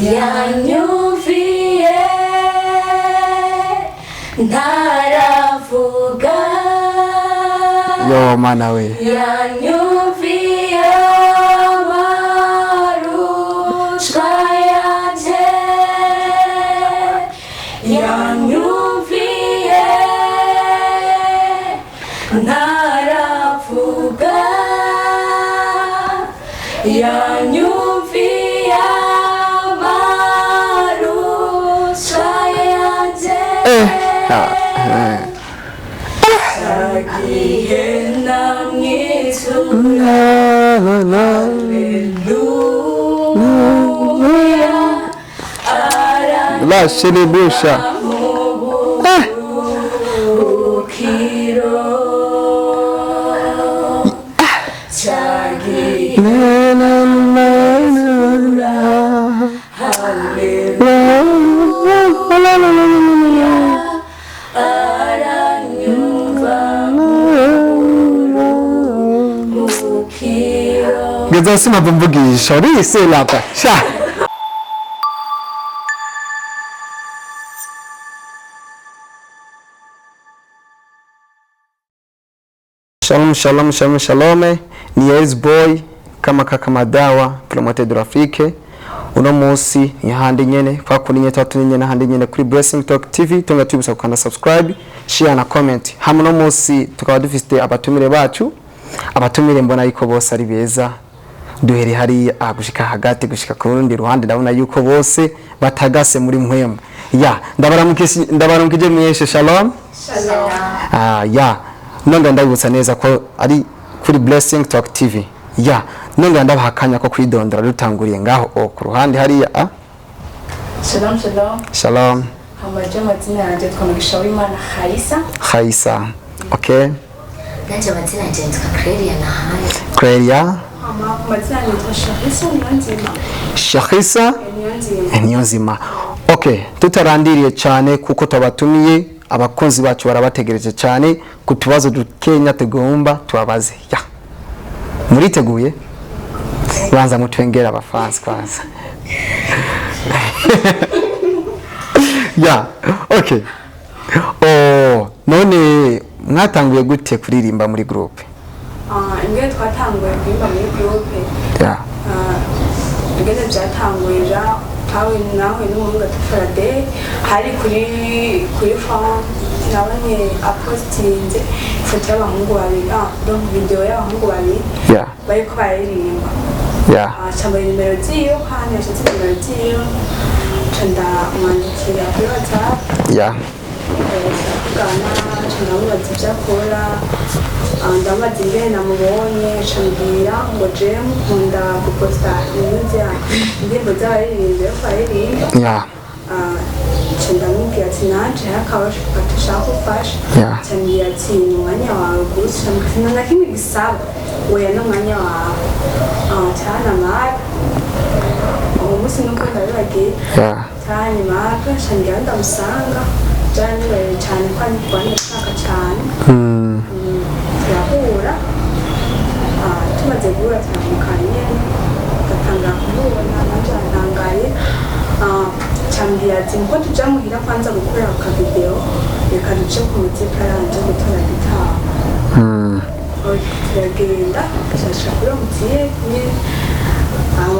Yanyumviye ntaravuga. Yo mana we. Yanyumviye amarushwa yanje, yanyumviye ntaravuga, yanyumviye amarushwa yanje. Eh, ah, eh. Gihe namwitura. La, la, la. Haleluya. La shelebusha. Eh. Aramukiro cyagihe. La, la, la, la, la. Haleluya. La, la, la, la, la, la, la. Aranyumva mukiro. Ngeza sinavumvugisha rise lapha sha. Shalom shalom shalom shalom, ni Yes Boy kama kaka madawa promoter de l'Afrique. Uno munsi ni handi nyene kwa kuri nyene tatu nyene handi nyene kuri Blessing Talk TV. Tunga tubisa gukanda subscribe, share na comment. Hamwe no munsi tukaba dufite abatumire bacu, abatumire mbona yuko bose ari beza. Duhere hariya gushika hagati gushika ku rundi ruhande, ndabona yuko bose batagase muri mpwemu ya. Ndabaramukije mweshe, shalom. Shalom. Ah, ya nonga ndabibutsa neza ko ari kuri Blessing Talk TV. Ya nonga ndabaha akanya ko kwidondora, dutanguriye ngaho o ku ruhande hariya ah. Shalom shalom. Shalom. Hamaje amazina yanjye twamugisha w'Imana Harisa. Khaisa, okay. Nanjye amazina yanjye nitwa Clelia Nahayo. Clelia. Hama amazina yanjye nitwa Shahisa Niyonzima. Shahisa. Niyonzima. Niyonzima, okay. Tutarandiriye cyane kuko twabatumiye, abakunzi bacu barabategereje cyane ku tubazo dukenya tugomba tubabaze. Ya, muriteguye? Banza mutwengera abafansi kwanza. Ya, okay. Oh, none mwatanguye gute kuririmba muri groupe? Ah, ingene twatanguye kuririmba muri groupe. Ya. Ah, ingene byatanguye ja tawe nawe n'umuhungu atufarade hari kuri phone, nabonye apostinze ifoto y'abahungu babiri, ah donc video y'abahungu babiri bariko bararirimba. Acambaye nimero ziyo kandi yashatse nimero ziyo, nca ndamwandikira kuri WhatsApp. Turavugana, nca ndamubaza ibyo akora, ndamubaza ingene namubonye, nca mbwira ngo jewe mukunda guposta indirimbo z'abaririmbyi bariko bararirimba. Nca ndamubwira ati nanje hariho akabasho gashaka ufasha. Nca mbwira ati ni umwanya wawe gusa, nca mbwira ati nta na kimwe gisaba, oya ni umwanya wawe. Cana mara uwo munsi nuko ndabibagiye. Hanyuma nca ndamusanga, byaranyoroheye cyane ko ari kubana ndashaka cyane. Turahura, tumaze guhura turamukanye, ndatangara kumubona nanje aratangaye. Cambwira ati nkuko tuja muhira kwanza gukora aka video, reka duce ku mutipe yanje gutora gitari. Turagenda dushasha kuri uwo mutipe nyene,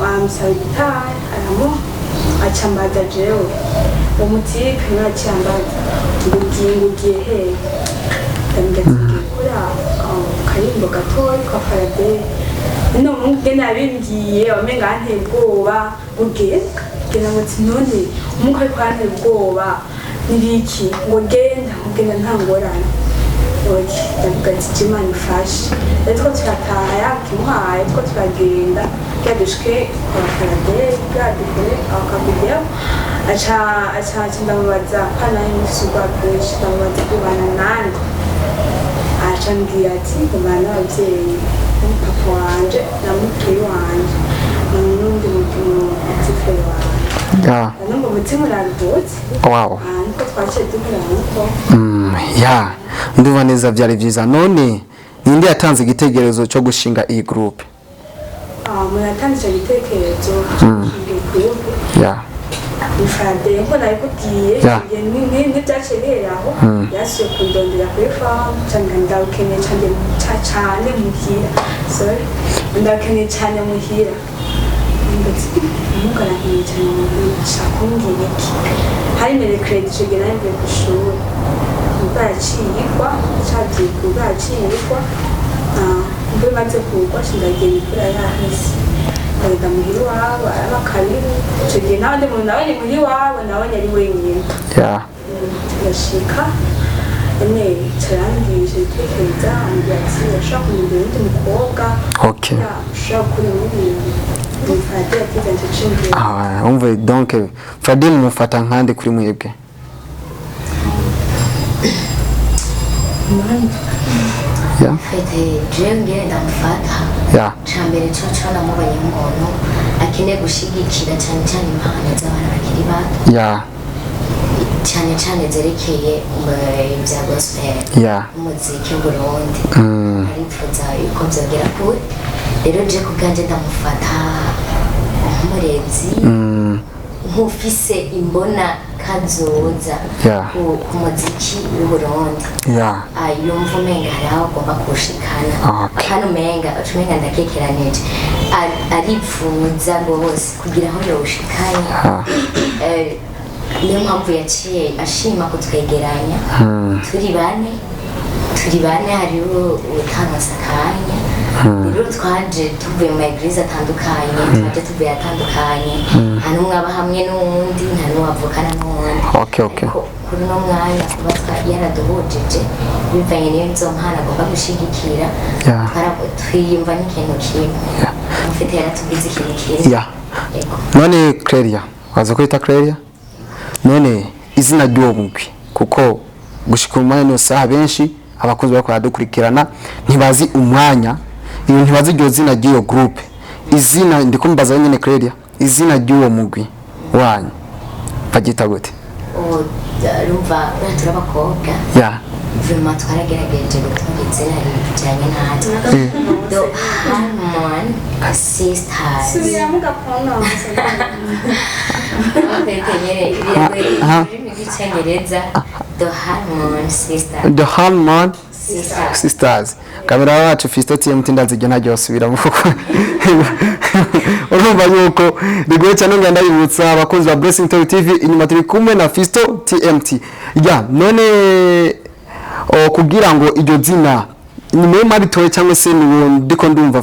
amusaba gitari aramuha, aca ambaza jewe uwo mutipe niwe aciye ambaza ngo ugiye, ngo ugiye hehe? Ndamubwira ati ngiye gukora akarimbo gatoyi ka Faraday. None umuhungu ingene yabimbwiye wamenga anteye ubwoba, ngo genda genda, ngo ati none umuhungu ariko arantera ubwoba nibiki, ngo genda, ngo genda nta ngorane. Okay, ndavuga ati je Imana ifashe. Rero two turataha yakimuhaye, two turagenda kugira dushike kwa Faraday kugira dukore akavideo. Aca ndamubaza ko nari mufise ubwoba bwinshi, ndamubaza ubana nande, aca ambwira ati ubana n'abavyeyi, papa wanje na mutoyi wanje n'undi mutifere wanje. Numva umutima uraruhutse. Niko twaciye duhura nuko. Ya, ndumva neza, byari byiza. None ninde yatanze igitekerezo cyo gushinga iyi groupe? Umuntu yatanze icyo gitekerezo cyo gushinga groupe. Ifade nko nabikubwiye. N'ibyaciye bihera aho, yasuye kundondera kuri farm cyane, ndawukeneye cyane cyane muhira, sorry, ndawukeneye cyane muhira. Ndetse umuhungu arankeneye cyane muhira, ashaka kumbwira iki? Hari mercredi ico gihe nari mvuye kw'ishuri, imvura yaciye igwa, cavyigwa, imvura yaciye igwa. Imvura imaze kugwa ndagenda, imvura yahise, ndagenda muhira iwabo, araba karibu. Ico gihe n'abandi muntu nawe ni muhira iwabo, nawe yari wenyine. Ndashika ene carambwije ibitekerezo, ambwira ati urashobora kumenya uwundi mukobwa. Ya, ushobora gukuramo ibintu Fradel yatizanje cimbere. Ah, umve, donc Fradel mufata nkande kuri mwebwe? Fete jewe ngene ndamufata, cambere coco namubonye nk'umuntu akeneye gushigikira cyane cyane impano z'abana bakiri bato, cyane cyane zerekeye ibya gospel, umuziki w'Uburundi. Aripfuza yuko byogera kure. Rero je ku bwanje ndamufata nk'umurezi, nk'ufise imbona kazoza ku muziki w'Uburundi. Yumva umenga hari aho agomba kuwushikana. Kandi umenga uca umenga ndakekeranije. Aripfuza rwose kugira aho yawushikanye. Niyo mpamvu yaciye ashima kutwegeranya turi bane, turi bane, hariho utanose akanya. Rero twaje tuvuye mu église atandukanye, twaje tuvuye atandukanye, nta n'umwe aba hamwe n'uwundi, nta n'uwavukana n'uwundi. Ariko kuri uno mwanya kuba yaraduhujije bivanye n'iyo nzo mpano agomba gushigikira, twiyumva nk'ikintu kimwe. Mufite yaratugize ikintu kimwe. Yego. None Clelia, waza kwita Clelia, none izina ry'uwo mugwi, kuko gushika umwanya niyo saha benshi abakunzi bariko baradukurikirana ntibazi umwanya iyo, ntibazi iryo zina ry'iyo groupe. Izina ndiko mbaza nyene, Clelia, izina ry'uwo mugwi wanyu baryita gute? Ubu urumva buriya turi abakobwa, vraiment twaragerageje gutora izina rijyanye natwe, The Harmon Sisters. Subiramo gapronounce. Twete nyene biragoye ururimi rw'Icyongereza, The Harmon Sisters. The Harmon Sisters. Sisters. Kamera wacu Fisto TMT, ndazi iryo ntaryo basubiramo kuko urumva yuko bigoye cyane. Ngenda ndabibutsa abakunzi ba Blessing Talk TV, inyuma turi kumwe na Fisto TMT. Ya, none kugira ngo iryo zina ni mwe mwabitoye cyangwa se ni ndiko ndumva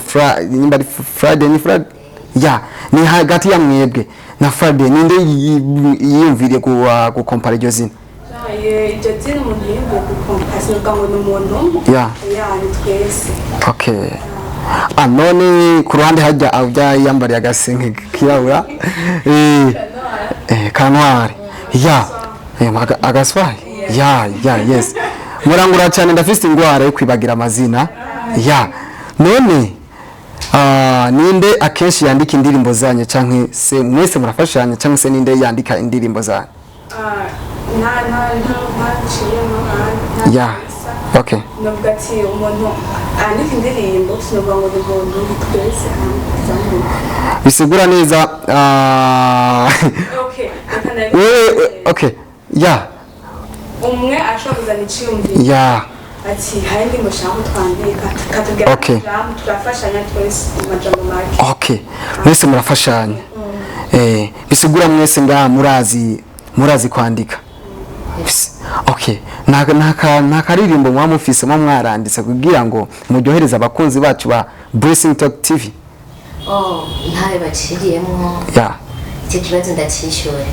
nimba ari Friday, ni Friday ya, ni hagati ya mwebwe na Friday, ninde yiyumviriye gukompara iryo zina? Iryo zina umuntu yiyumviye gukompasa uvuga ngo ni umuntu umwe. Ya, ni twese. Okay. Ah, none ku ruhande hajya abya yambariye agasenke kirabura, kanwari ya, agaswayi ya, yes, murangura cyane, ndafise ingwara yo kwibagira amazina ya. None ninde akenshi yandika indirimbo zanyu, canke se mwese murafashanya, canke se ninde yandika indirimbo zanyu? Ah, nta nciyemo, nta bisa. Navuga ati umuntu andika indirimbo, sinavuga ngo ni umuntu, ni twese hamwe tuzambuka. Bisigura neza Okay, reka ndabivuge. Wewe, okay, ya. Umwe ashobora kuzana iciyumviro ati hari indirimbo nshaka ko twandika, tukatubwira amajambo, turafashanya twese mu majambo make. Okay, mwese murafashanya. Bisigura mwese ngaha murazi kwandika. Okay, nta karirimbo muba mufise muba mwaranditse kugira ngo muryohereze abakunzi bacu ba Blessing Talk TV? Oh, ntawe baciriyemwo. Icyo kibazo ndacyishyura.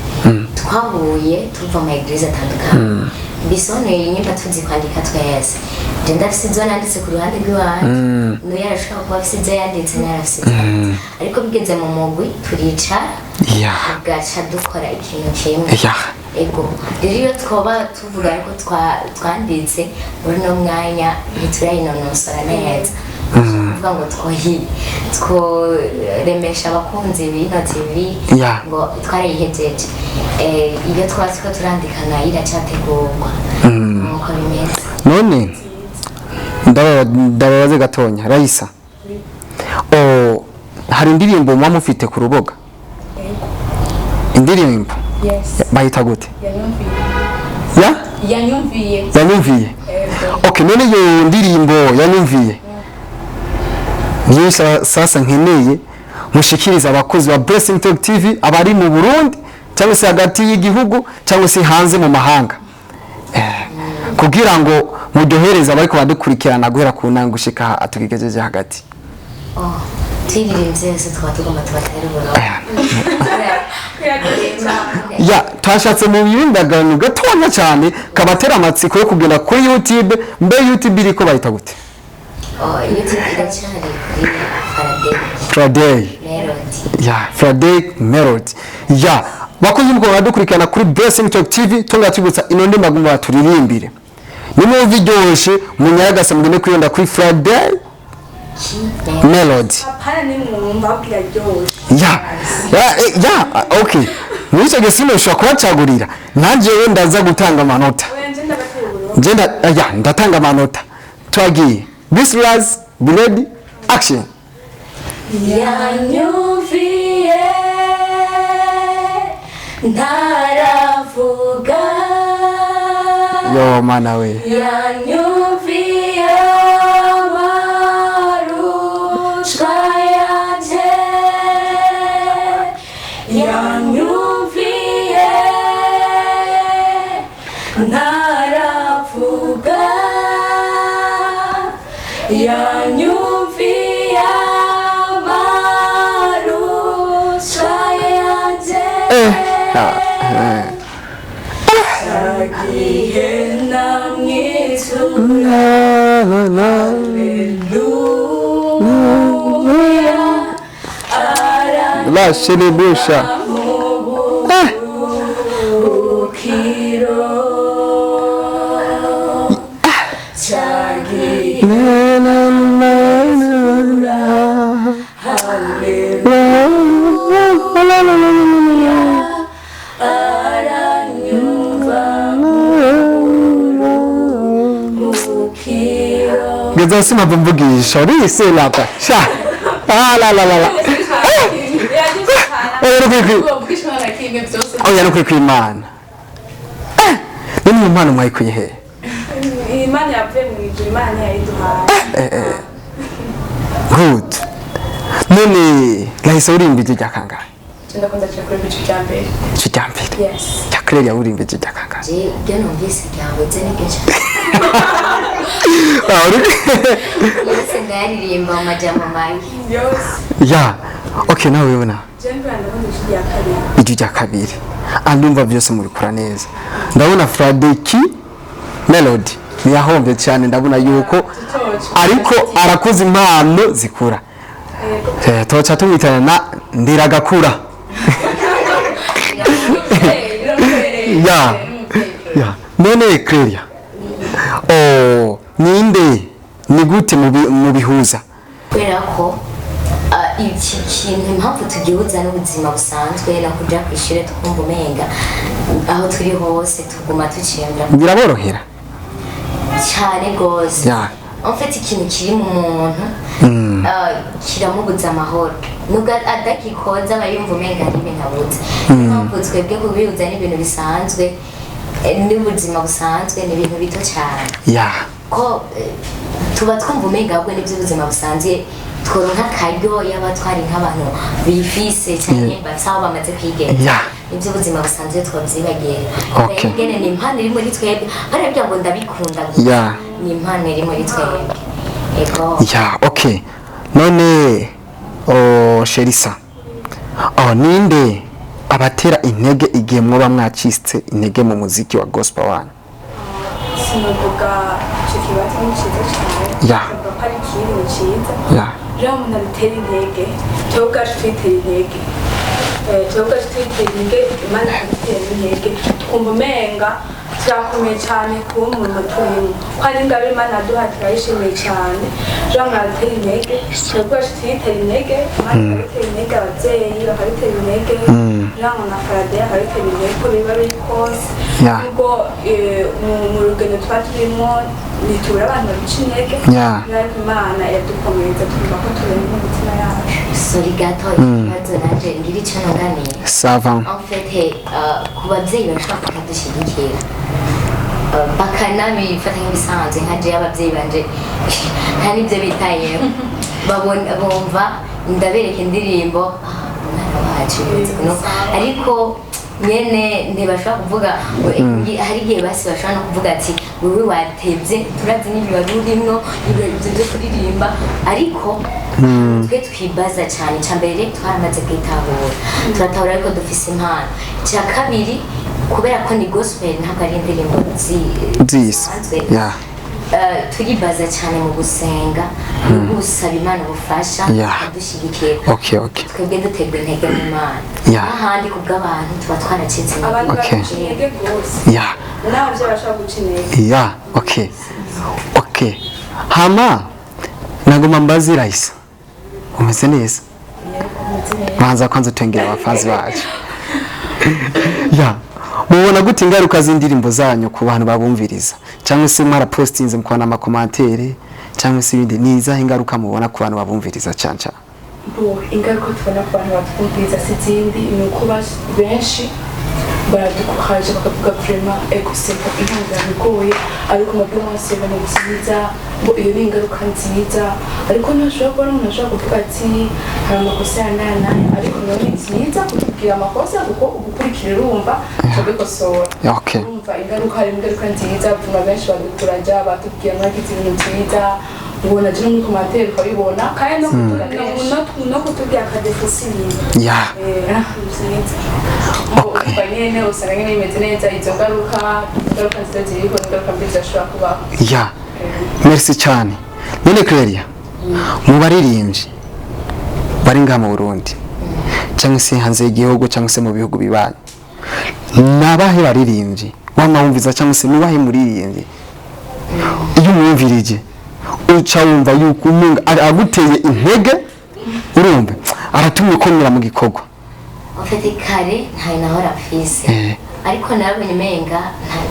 Twahuye tuva mu église atandukanye, bisobanuye nyimba tuzi kwandika twese. Je ndafise izo nanditse ku ruhande rw'iwanje, n'uyu arashobora kuba afise izo yanditse, nawe arafise izo yanditse, ariko bigeze mu mugwi turicara, tugaca dukora ikintu kimwe. Ego, rero iyo twoba tuvuga ariko twanditse muri uno mwanya ntiturayinonosora neza, kuvuga ngo tworemesha abakunzi b'ino TV ngo twarayihejeje. Iyo twaba turiko turandika nayo iracategurwa, nuko bimeze. None ndababaze gatonya, Raisa, oh, hari indirimbo muba mufite ku rubuga? Yego. Indirimbo Yes. bayita gute? Yanyumviye. Ya? Yanyumviye. Yanyumviye. Ego. Okay, none iyo ndirimbo Yanyumviye niyo sasa nkeneye mushikiriza abakozi ba Blessing Talk TV, abari mu Burundi cyangwa se hagati y'igihugu cyangwa se hanze mu mahanga, kugira ngo muryohereze abariko badukurikirana guhera ku ntango gushika atukigejeje hagati. Oh, tuyiririmbye yose twaba tugomba tubatera uburobo. Ya, twashatse mu bibindagano gatonya cyane kabatera amatsiko yo kugenda kuri YouTube. Mbe YouTube iriko bayita gute? Oh, YouTube iracyari kuri Faraday Friday Melody. Ya, Friday Melody. Ya, bakozi muko badukurikirana kuri Blessing Talk TV, tunga tubutsa ino ndimba gumba turirimbire. Nimwumva iryoshe munyaragasa mugende kwiyonda kuri Friday Ki Melody. Hapana, nimwumva ahubwo iraryoshe. Ya, okay, muri icyo gihe sinoshobora kubacagurira, nanjye we ndaza gutanga amanota. Oya, nje ndabatera uburobo. Nje ya, ndatanga amanota. Twagiye, this was, be ready, action. Yanyumviye ntaravuga. Yo mana we! Yanyumviye amarushwa yanje, yanyumviye ntaravuga, yanyumviye amarushwa yanje. Eh, ah, eh. Igihe namwitura. La, la, la. Haleluya. La shelebusha, eh. Ukiro cyagihe. La, la, la, la, la. La, la, la, la, la, la. Aranyumva mukiro. Ngeza simava mvugisha urise lapa sha, ah, la la la la. Oya, no kwikwi. Ubwo na kimwe byose. Oya, no kwikwi Imana. Eh, none iyo mpano mwayikuye he? Imana yavuye mu ijuru, Imana yayiduhaye. Good. None gahise urimba ijwi rya kangahe? Ndakunda cyane kuri bicu cya mbere. Ijwi rya mbere? Yes. Rya Claire urimba ijwi rya kangahe? Je ibyo numvise ryahutse nibyo nshaka. Ah, Yose ndayaririmba mu majambo mabi. Byose. Ya, okay, nawe ubona? Jembe, ndakunda ijwi rya kabiri. Ijwi rya kabiri. Ah, ndumva byose mubikora neza. Ndabona Fradeki Melody ntiyahombye cyane, ndabona yuko ariko arakuza impano zikura. Toca tumwitana na Ndiragakura. Ya, none Claire, oh, ninde, ni gute mubihuza? Kubera ko iki kintu, impamvu tugihuza n'ubuzima busanzwe no kuja ku ishure, twumva umenga aho turi hose tuguma tuciyumvira. Biraborohera? Cyane gose. En fait, ikintu kiri mu muntu kiramubuza amahoro, nubwo adakikoza aba yumva umenga hari ibintu abuze. Niyo mpamvu twebwe kubihuza n'ibintu bisanzwe, n'ubuzima busanzwe, ni ibintu bito cyane ko tuba twumva umenga ahubwo n'iby'ubuzima busanzwe tworonka akaryo yaba twari nk'abantu bifise cyane bafise aho bamaze kwigenza, iby'ubuzima busanzwe twabyibagiye. Ingene ni impano iri muri twebwe, hariya ngo ndabikunda gusa. Ni impano iri muri twebwe, ego. Ya, okay. None oh, Sherisa, oh, ninde abatera intege igihe mwoba mwacitse intege mu muziki wa gospel wanyu? Sinavuga icyo kibazo ni cyiza cyane. Sinavuga ko ari ikintu cyiza. Rero umuntu adutera intege, twebwe ubwacu twitera intege. Twebwe ubwacu twitera intege, Imana ikadutera intege, twumva umenga turakomeye cyane kuba umuntu turimo, ko ari ingabire Imana yaduhaye, turayishimiye cyane. Rero umuntu adutera intege, twebwe ubwacu twitera intege, Imana ikadutera intege, ababyeyi bakadutera intege, rero umuntu na Faraday akadutera intege, uko biba biri kose. Nubwo mu rugendo tuba turimo ntitubura abantu baduca intege, ariko Imana iradukomeza, twumva ko turenze mu mitima yacu. Sorry gato, ikibazo nanje ngira icyo nunganiye. Ça va. En fait, ku babyeyi bashobora kutadushyigikira, bakanabifata nk'ibisanzwe, nka jewe ababyeyi banje nta n'ibyo bitayeho. Babona, bumva ndabereka indirimbo, "Ah, umwana wacu bimeze kuno," ariko nyene ntibashobora kuvuga ngo, hari igihe basi bashobora no kuvuga ati wewe watevye, turazi n'ibibabi urimwo ibyo byo kuririmba. Ariko twe twibaza cyane, icya mbere twaramaze kwitahura, turatahura ariko dufise impano. Icya kabiri, kubera ko ni gospel, ntabwo ari indirimbo z'isi. zisanzwe, turibaza cyane mu gusenga no gusaba Imana ubufasha kudushyigikira. Okay. Twebwe duterwa intege n'Imana, n'ahandi ku bw'abantu tuba twaracitse intege. Abantu baraca intege rwose, n'ababyeyi bashobora guca intege. Yeah, okay. Hama nagoma mbazi, Raisa, umeze neza? Banza kwanza utengera abafanzi bacu. Ya, mubona gute ingaruka z'indirimbo zanyu ku bantu babumviriza, cyangwa se mwarapostinze mukabona ama commentaires cyangwa se ibindi? Ni izahe ingaruka mubona ku bantu babumviriza cyane cyane? Bo, ingaruka tubona ku bantu batwumviriza si izindi, ni uko benshi baradukuhaje bakavuga vraiment ego seko intanga bigoye, ariko mubyo mwese ni byiza. Bo, iyo ni ingaruka nziza, ariko ntashobora kubona umuntu ashobora kuvuga ati hari amakosa ya naya naya, ariko nayo ni byiza kutubwira amakosa kuko ugukurikira urumva tukabikosora. Urumva ingaruka, harimo ingaruka nziza vraiment, benshi badukuraja batubwira mwagize ibintu byiza, ubona je no muri commentaire ukabibona. Kandi no kutubwira akadefusi ibintu. Ni byiza. Umva nyene usanga nyene bimeze neza. Izo ngaruka nziza ziriho n'ingaruka mbi zirashobora kubaho. Ya, merci cyane. None Clelia, mu baririmbyi bari ngaha mu Burundi cyangwa se hanze y'igihugu cyangwa se mu bihugu bibanyi, ni abahe baririmbyi wama wumviza, cyangwa se nubahe muririmbyi iyo umwumvirije uca wumva yuko umunga aguteye intege, urumva aratumye ukomera mu gikorwa? En fait, kare ntayo nahora mfise, ariko narabonye umenga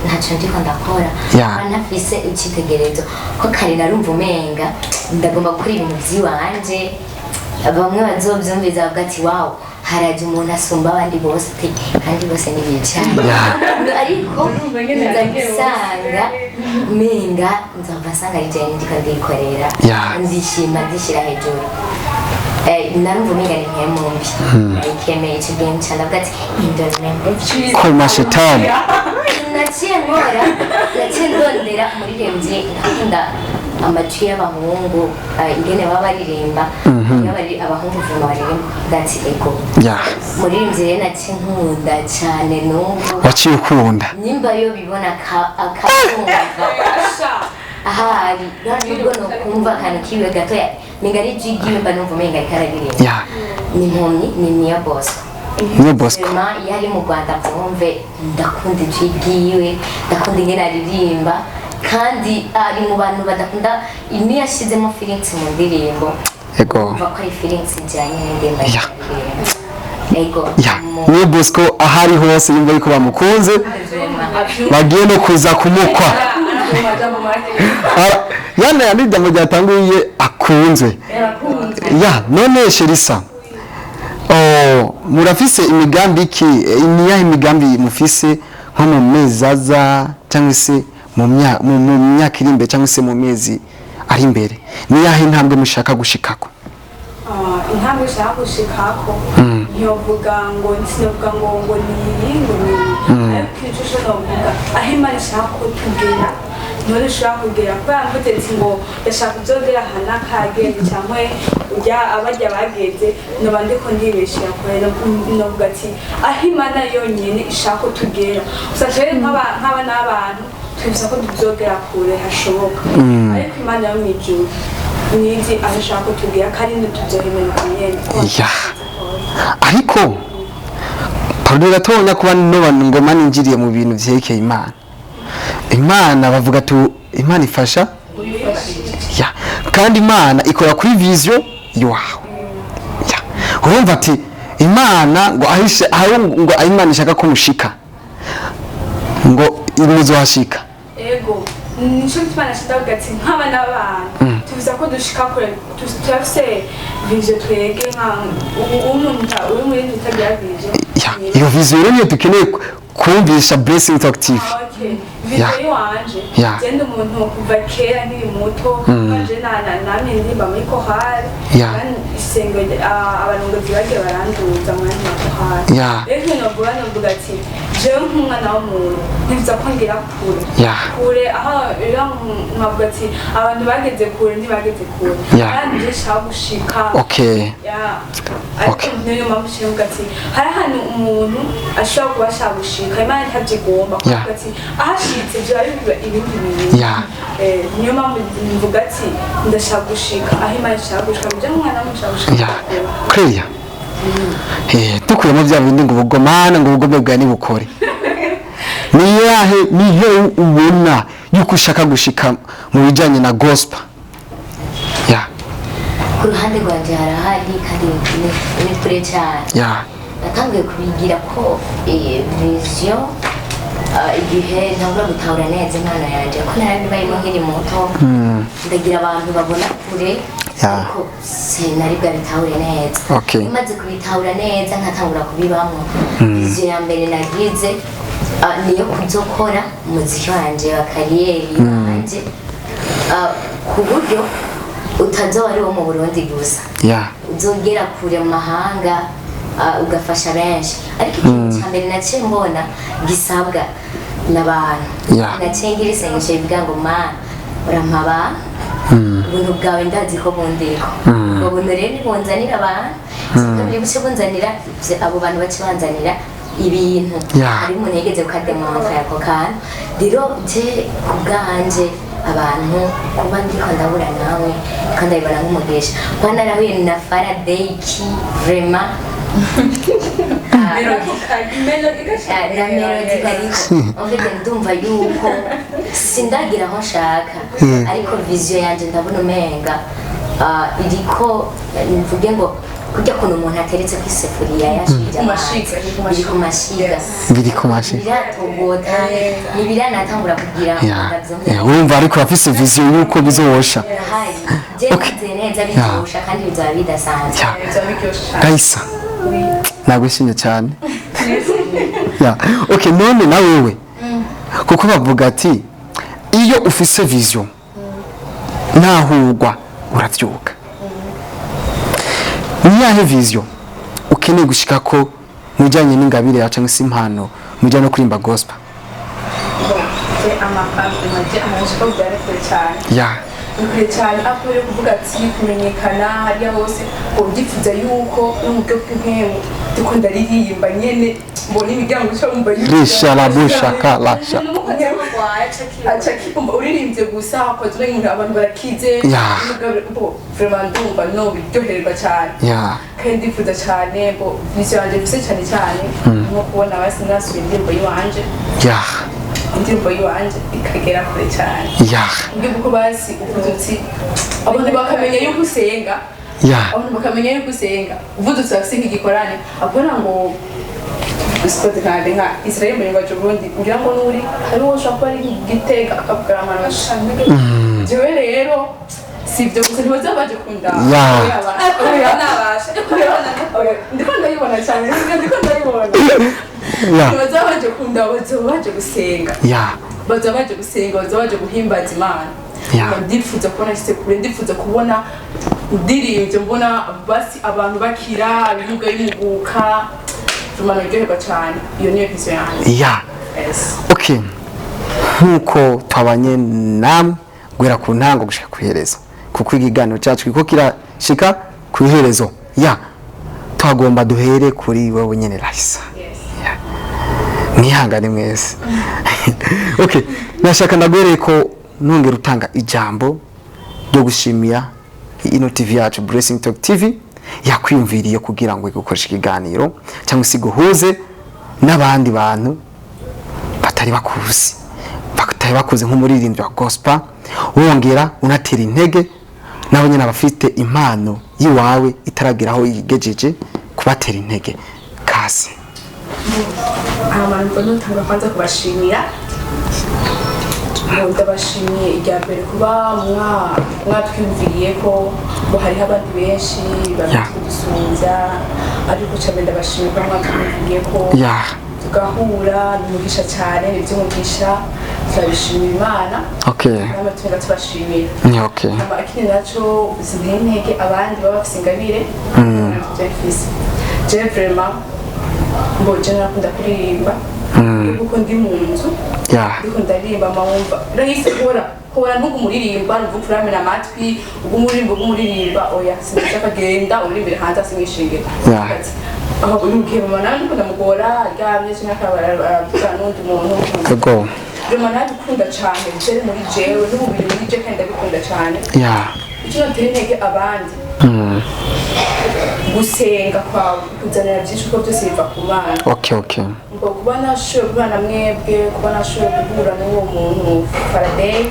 ntacyo ndiko ndakora. Nkaba ntafise icyitegererezo, ko kare narumva umenga ndagomba gukora ibintu by'iwanje, bamwe bazovyumviza bavuga ati wow, haraje umuntu asumba abandi bose, ati kandi bose nibicaye. Ariko Urumva nyene nza yagiye bose. gusanga umenga nzava nsanga ari jewe ndiko ndikorera, ndishima, ndishyira hejuru. Narumva umenga ni nkemu mbi ayikemeye icyo gihe, nca ndavuga ati indoreremo. Koma shetani. Naciye nkora, naciye ndondera umuririmbyi nkunda amatwi y'abahungu, ingene baba baririmba. Iyo bari abahungu vuma baririmba ukavuga ati ego. Muririmbyi rero naciye nkunda cyane n'ubu Waciye ukunda. Nimba yo bibona akakumva ahari nubwo nokumva akantu kiwe gatoya, menga ari ijwi ryiwe, mba numva umenga ariko araririmba. Ni impumyi, ni Niyo Bosco. Niyo Bosco. Vraiment, iyo ari mu Rwanda mvumve, ndakunda ijwi ryiwe, ndakunda ingene aririmba, kandi ari mu bantu badakunda niyo yashizemo feelings mu ndirimbo, umva ko ari feelings ijyanye n'indirimbo aririmba. Ego. Niyo Bosco ahari hose yumva yuko bamukunze, bagiye no kuza kumukwa. Yana yandi jambo ryatanguye akunzwe. Ya, none Sherisa, oh, murafise imigambi iki? Niyahe imigambi mufise nko mu mezi aza cyangwa se mu myaka iri imbere cyangwa se mu mezi ari imbere? Niyahe intambwe mushaka gushikako? Ah, intambwe ushaka gushikako, ntiyovuga ngo, sinovuga ngo ni iyi, ngo ni iyi, ariko icyo ushobora kuvuga, aho Imana ishaka ko tugera niho dushobora kugera, kubera mvuze ati ngo ndashaka kuzogera aha n'akageze cyangwa ujya abajya bageze, noba ndiko ndibeshera kure. Novuga ati aho Imana yonyine ishaka ko tugera. Gusa jewe nk'abana b'abantu twifuza ko tuzogera kure hashoboka, ariko Imana yo mw'ijuru nizi aho ishaka ko tugera, kandi ntituzohemenuka nyene. Ya, ariko pardon gatonya kuba noba ngoma ninjiriye mu bintu vyerekeye Imana. Imana bavuga tu Imana ifasha ya, kandi Imana ikora kuri vision yawe. Ya, urumva ati Imana ngo ahishe aho ngo aho Imana ishaka ko mushika ngo muzohashika. Ego. Nico gituma naca ndavuga ati nk'abana b'abantu tuvuza ko dushika kure, turafise vision twege nka umuntu uri muri utagira vision. Ya, iyo vision rero niyo dukeneye kumvisha Blessing Talk TV. Ah, okay. Vision yiwanje, genda umuntu kuva kera nkiri muto nje namye ndirimba muri korali. Kandi isengero, abarongozi bagiye baranduza mu yandi makorali. Rero ikintu novuga ati jewe nk'umwana w'umuntu ntibiza ko ngira kure, kure aho rero nkavuga ati abantu bageze kure ntibageze kure, kandi nje nshaka gushika. Ya, ariko niyo mpamvu nshaka kuvuga ati hari ahantu umuntu ashobora kuba ashaka gushika Imana itabyigomba, kuvuga ati ahashitse byaba biba ibindi bintu. Niyo mpamvu mvuga ati ndashaka gushika aho Imana ishaka gushika, muje nk'umwana w'umuntu ushaka gushika Ya. kure. Clear. Dukuyemo bya bindi ngo ubugomana, ngo ubugome bwawe nibukore, ni yahe, niyo ubona yuko ushaka gushika mu bijyanye na gospel ya? Ku ruhande rwanjye harahari kandi ni kure cyane. Natangiye kubigira ko vision igihe ntangura gutahura neza impano yanjye, ko narabibayemo nkiri muto, ndagira abantu babona kure, ariko sinari bwabitahure neza. Maze kubitahura neza nkatangura kubibamo, vision ya mbere nagize niyo kuzokora umuziki wanje wa carrière wanje, ku buryo utazoba ari uwo mu Burundi gusa, uzogera kure mu mahanga, ugafasha benshi. Ariko ikintu cya mbere naciye mbona gisabwa n'abantu, naciye ngira isengesho rivuga ngo: "Mana, urampa abantu, ubuntu bwawe ndazi ko bundiko. Ubwo buntu rero nibunzanira abantu, kabiri buce bunzanira abo bantu, bace banzanira ibintu." Hari umuntu yigeze kukademontra ako kantu. Rero je ku bwanje, abantu kuba ndiko ndahura nawe kandi ndabibona nk'umugisha, kuba narahuye na Faraday Key, vraiment na Melody kariko. En fait, ndumva yuko sindagira aho nshaka, ariko vision yanje ndabona umenga iriko, mvuge ngo kurya kuntu umuntu ateretse ku isafuriya yashije Ku mashiga, amazi, iri ku biri ku mashiga. Biri ku mashiga. Biratogota, ntibiranatangura kugira ndavyumva. Urumva ariko urafise vision yuko bizosha. Birahari. Je nizeye neza bizosha kandi bizaba bidasanzwe. Bizaba biryoshe cyane. Raisa, nagwishimye cyane. Ya, okay, none na wewe, kuko bavuga ati iyo ufise vision nahugwa uravyuka, ni yahe vision ukeneye gushika ko mu bijyanye n'ingabire yawe cyangwa se impano mu bijyanye no kuririmba gospel? Je amaje ko byari kure cyane. Ni kure cyane, aho yo kuvuga ati kumenyekana hariya hose, ubyifuza yuko no mu buryo bw'impemu ndiko ndaririmba nyene mbona imiryango ica wumva yuzuye. Risha la busha ka la sha. Aca kibumba uririmbye gusa ukoze umenga abantu barakize. Bo vraiment ndumva no biryoherwa cyane. Kandi ndifuza cyane bo vision yanjye mfise cyane cyane nko kubona basi nasuye indirimbo y'iwanje, indirimbo y'iwanje ikagera kure cyane, kuko basi uvuze uti abantu bakamenya yuko usenga, abantu bakamenya yuko usenga, uvuze uti bafise nk'igikorane abona ngo sipoti nka nka Israel muri wacu Burundi, ngira ngo nuri hariho ushobora kuba ari Gitega akavuga abantu bashaka. Jewe rero si ibyo gusa, ntibaza baje kundaba. Oya, nabasha. Oya, ndiko ndayibona cyane, ndiko ndayibona. Ntibaza baje kundaba, baza baje gusenga, baza baje gusenga, baza baje guhimbaza Imana. Ndifuza kubona nshyize kure, ndifuza kubona ndirimbye mbona basi abantu bakira ibibuga bimuguka, vraiment naryoherwa cyane. Iyo niyo vision yanjye. Yes. Okay, nkuko twabanye namwe guhera ku ntango gushika ku iherezo, kuko ikiganiro cyacu kiriko kirashika ku iherezo, ya twagomba duhere kuri wowe nyene Raisa. Yes. Mwihangane mwese. Okay, nashaka ndaguhereye ko nongera utanga ijambo ryo gushimira ino TV yacu Blessing Talk TV yakwiyumviriye kugira ngo igukoreshe ikiganiro cyangwa se iguhuze n'abandi bantu batari bakuzi nk'umuririmbyi wa gospel, wongera unatera intege nabo nyine abafite impano y'iwawe itaragira aho yigejeje, kubatera intege kasi. Aha bantu mbona ntangura kwanza kubashimira. Ngo ndabashimiye irya mbere kuba mwatwiyumviriye ko ngo hariho abandi benshi babitudusumbya, ariko cyane ndabashimiye kuba mwatwiyumviriye ko tugahura. Ni umugisha cyane, ni iby'umugisha, turabishimira Imana. Namwe tugenda tubashimira. Ni okay. Hama ikindi naco, zinteye intege abandi baba bafise ingabire navyo mfise. Je vraiment, mbo je narakunda kuririmba kuko ndi mu nzu ndiko ndaririmba, mawumva rahise hora hora ntugumuririmba, nuvuga uramena amatwi ugumuririmba ugumuririmba. Oya, sinashaka, genda uririmbire hanze asimwishingire. Aho uri mu gihe mama nawe ndiko ndamugora aryamye canke akaba aravugana n'undi muntu. Vraiment nabikunda cane, byari muri jewe n'umubiri muri je, kandi ndabikunda cane. Icyo natera intege abandi, gusenga kwawe kuzanira byinshi kuko byose biva ku Mana. Okay. Ngo kuba nashoboye kubana mwebwe, kuba nashoboye guhura n'uwo muntu Faraday,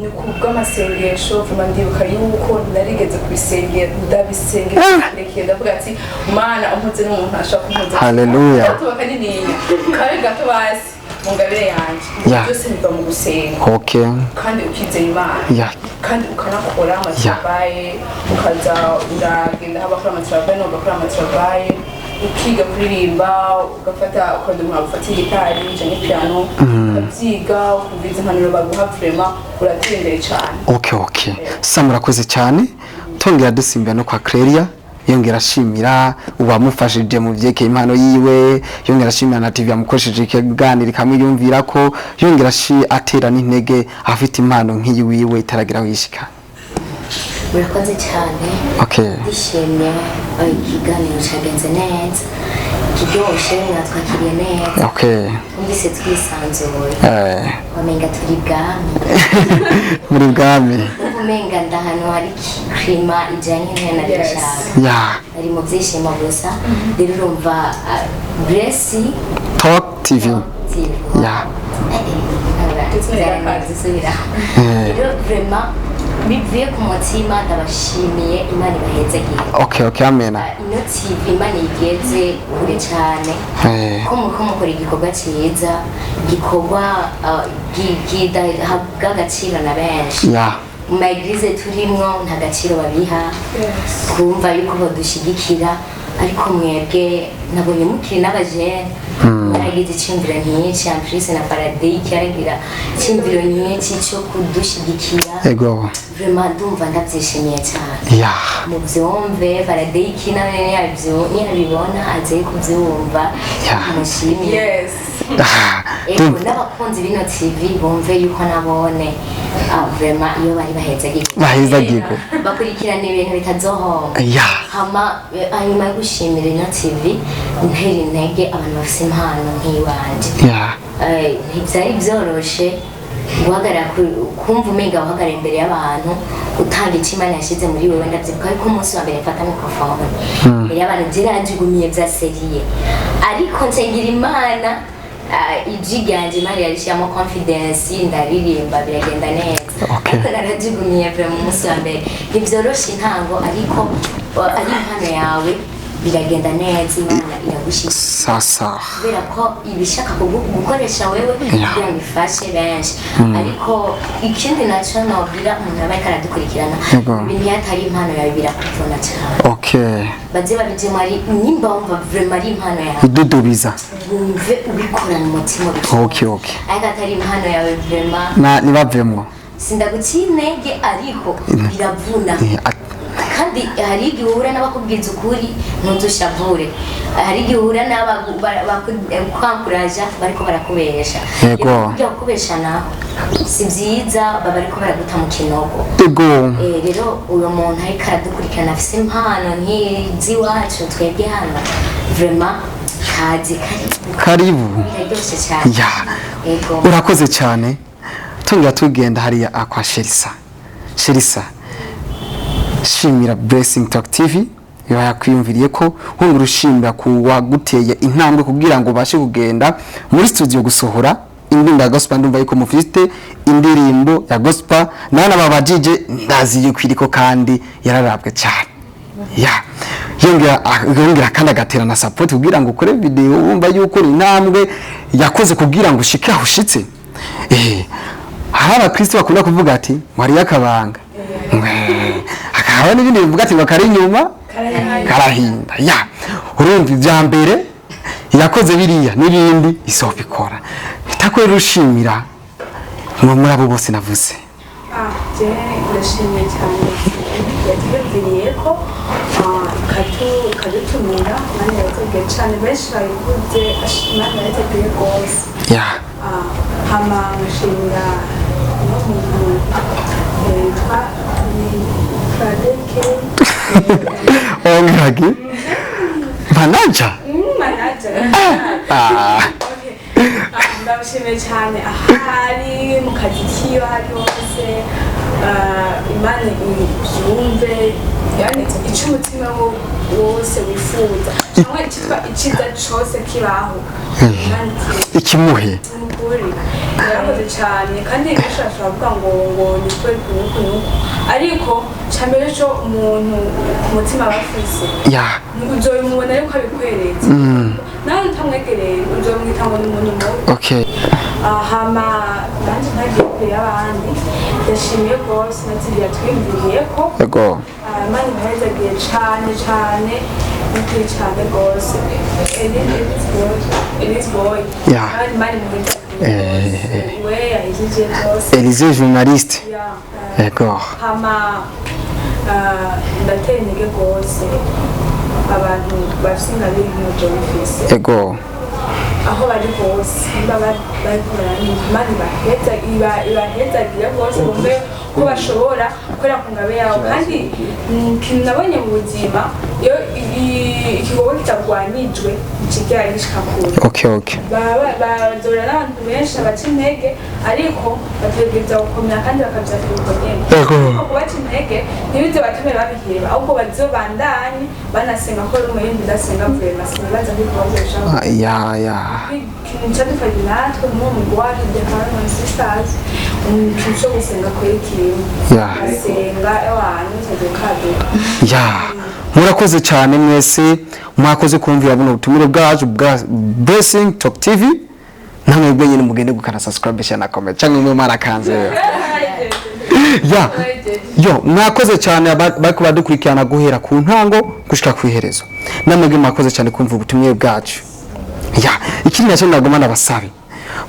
ni kubw'amasengesho. Vraiment ndibuka yuko narigeze kubisengera, ndabisengera kirekire, ndavuga ati: "Mana, umpuze n'umuntu ashobora kumpuza." Hallelujah. Gato bakanininya kabe gato basi mu ngabire yanje. Byose biva mu gusenga kandi ukizera Imana kandi ukanakora amatravail, ukaza uragenda aho bakora amatravail, ugakora amatravail, ukiga kuririmba, ugafata ukanda umuntu agufata gitari canke piano, ukabyiga, ukumviriza impanuro baguha. Vraiment uratera imbere cane. Okay. Sa murakoze cyane. Tongera dusimbira no kwa Clelia, yongera ashimira uwamufashije mu vyekeye impano yiwe, yongera ashimira na TV yamukoresheje ikiganiro ikamwiyumvira ko, yongera atera n'intege afite impano nk'iyi wiwe itaragira aho yishika. Murakoze cyane. Ndishimye, ikiganiro cyagenze neza, kiryoshe, mwatwakiriye neza. Twumvise twisanzuye. Wamenga turi bwami. Muri bwami. Umenga ndahantu hari climat ijyanye n'iyo nari nshaka. Ari mu byishimo gusa. Rero urumva, Blessing Talk TV. TV. Gusubira rero, vraiment bivuye ku mutima, ndabashimiye. Imana ibahezagire. Okay, amena. Ino TV Imana igeze kure cyane. Ko muriko mukora igikorwa cyiza, gikorwa kidahabwa agaciro na benshi. Mu ma église turimwo nta gaciro babiha, twumva yuko badushyigikira, ariko mwebwe nabonye mukiri n'abajene mwaragize icyumviro nk'iki, Amprise na Paradike yaragira icyumviro nk'iki cyo kudushyigikira. Vraiment ndumva ndabyishimiye cyane. Mubyumve, Paradike nawe niyabibona aze kubyumva. Mushimire. Ego. N'abakunzi b'ino TV bumve yuko nabone, vraiment iyo bari bahezagirwe. Bahezagirwe. Bakurikirana ibintu bitazohomba. Hama hanyuma yo gushimira ino TV, ntera intege abantu bafise impano nk'iwanje. Ntibyari byoroshe guhagarara kumva umenga guhagarara imbere y'abantu utanga icyo Imana yashyize muri wewe. Ndabyibuka yuko umunsi wa mbere mfata microphone imbere y'abantu byarajugumiye bya sérieux, ariko nsengera Imana, ijwi ryanjye Imana yarishyiramo confidence, ndaririmba biragenda neza. Ariko narajugumiye vraiment umunsi wa mbere. Ntibyoroshe intango, ariko ari impano yawe biragenda neza, Imana iragushyigikira. Sasa. Kubera ko ibishaka gukoresha wewe kugira ngo ifashe benshi. Ariko ikindi nacyo nobwira umuntu aba ariko aradukurikirana, ibintu iyo atari impano yawe birakuvuna cyane. Baze babijemo, ari nimba wumva vraiment ari impano yawe, Idudubiza. wumve ubikorana umutima ubikunda. Okay. Ariko atari impano yawe, vraiment Na nibavemwo. sindaguciye intege, ariko biravuna. Kandi hari igihe uhura n'abakubwiza ukuri, ntuzushavure. Hari igihe uhura n'abakwankuraja bariko barakubesha. Iyo kukubesha naho si byiza, baba bariko baraguta mu kinogo. Rero uyo muntu ariko aradukurikirana afise impano nk'iziwacu twebwe hano, vraiment kazi karibu. Karibu. Biraryoshe cyane. Ego. Urakoze cyane. Tongera tugenda hariya akwa Sherisa. Sherisa, shimira Blessing Talk TV iba yakwiyumviriye ko wongera ushimira ku waguteye intambwe kugira ngo ubashe kugenda muri studio gusohora indirimbo ya gospel. Ndumva yuko mufite indirimbo ya gospel nawe nababajije, ndazi yuko iriko kandi yararabwe cyane. Ya, yongera kandi agatera na support kugira ngo ukore video, wumva yuko ni intambwe yakoze kugira ngo ushike aho ushitse. Hari abakristo bakunda kuvuga ati ngo hariyo akabanga. Hakaba n'ibindi bivuga ati ngo kari inyuma karahinda. Ya, urumva ibya mbere yakoze biriya n'ibindi izobikora. Itakwera ushimira ngo muri abo bose navuze. Ah, je ndashimiye cyane yatwiyumviriye ko ikadutumira. Imana yateguye cyane, benshi bayivuze. Imana yateguye rwose. Hama nkashimira n'umuntu yitwa Fradeke. Ongaki manager. Manager. Okay. Ndamushimiye cyane ahari mu kazi kiwe, aho ari hose. Imana ibyumve, yani icyo umutima wose wifuza cyangwa icyitwa icyiza cyose kibaho, Imana ikimuhe. Nukuri yarakoze cyane, kandi benshi bashobora kuvuga ngo ni kubera uku n'uku n'uku, ariko cyambere cyo umuntu ku mutima aba afise uzobimubona yuko abikweretse. Nawe utamwegereye uzomwita ngo ni umuntu mubi. Hama nanjye ntagiye kure y'abandi, yashimiye rwose natwe yatwiyumviriye ko. Imana imuhezagiye cane cane, nukuri cane rwose. Elise Boy. Kandi Imana imuhezagiye rwose, we yahejeje byose. Elise journaliste. Ya. Hama ndatera intege rwose abantu bafise ingabire nk'iyo bifise, aho bari hose, niba bariko baranyumva, Imana ibahezagire rwose, bumve ko bashobora gukorera ku ngabe yabo. Kandi ikintu nabonye mu buzima, iyo igikorwa kitagwanijwe ntikigera gishika kure. Okay. Bazora n'abantu benshi abaca intege, ariko bategereza gukomera kandi bakavyakira uko nyene. Ariko kubaca intege ntibize batume babiheba, ahubwo bazobandanye banasenga, ko uri umurindi udasenga vraiment sinibaza ko ibikorwa bishobora. Ah, ya. Ikintu cadufashije natwe muri uwo mugwi wacu, The Harmon Sisters, ikintu co gusenga kuri kintu basenga abantu kaduka. Ya, murakoze cyane mwese, mwakoze kumvira buno butumire bwacu bwa Blessing Talk TV. Namwe bwe nyine mugende gukana subscribe, share na comment, cyangwa mwe mwarakanze. Ya, yo mwakoze cyane bariko badukurikirana guhera ku ntango gushika ku iherezo. Namwe bwe mwakoze cyane kumva ubutumire bwacu. Ya, ikindi nacyo nagoma nabasabe,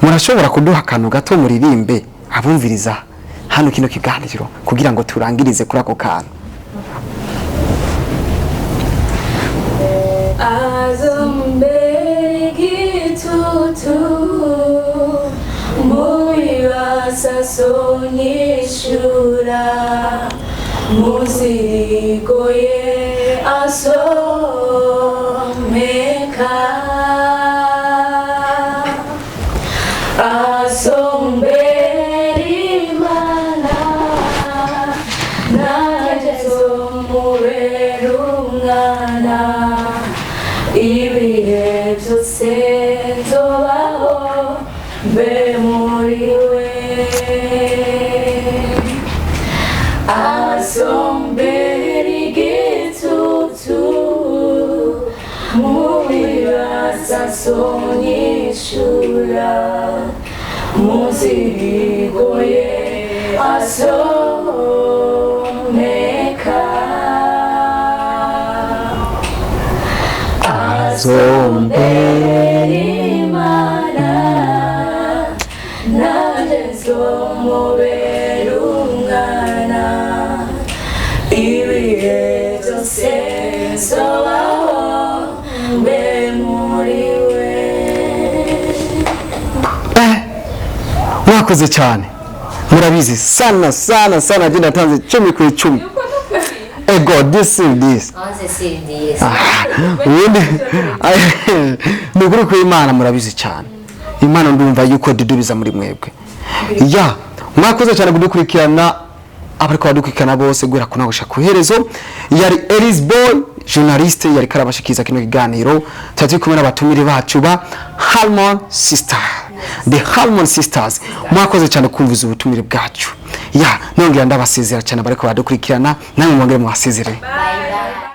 murashobora kuduha akantu gato muririmbe abumviriza hano kino kiganiro kugira ngo turangirize kuri ako kantu. Azombera igitutu mu bibazo nyishura, muzirigoye asomeka, asombera Imana nanjye nzomubera umwana, ibihe byose nzobaho mbe muri we. Asombera igitutu mu bibazo nyishura, muzirigoye asomeka, azombera Imana nanjye nzomubera umwana, ibihe byose nzobaho mbe muri we. Mwakoze cyane, murabizi sana sana sana, je natanze 10 kuri 10. Ego, this is this. Onze sur 10. Ubundi ni ukuri ku Imana, murabizi cyane. Imana ndumva yuko dudubiza muri mwebwe. Ya, mwakoze cyane kudukurikirana, abariko badukurikirana bose guhera ku ntango gushika ku iherezo. Yari Elise Boy journaliste yari karabashikiza kino kiganiro. Tuba turi kumwe n'abatumire bacu ba Harmon Sisters, The Harmon Sisters. Mwakoze cyane kumviza ubutumire bwacu. Ya, nongera ndabasezera cyane abariko badukurikirana, namwe mwongere mubasezere. Bye.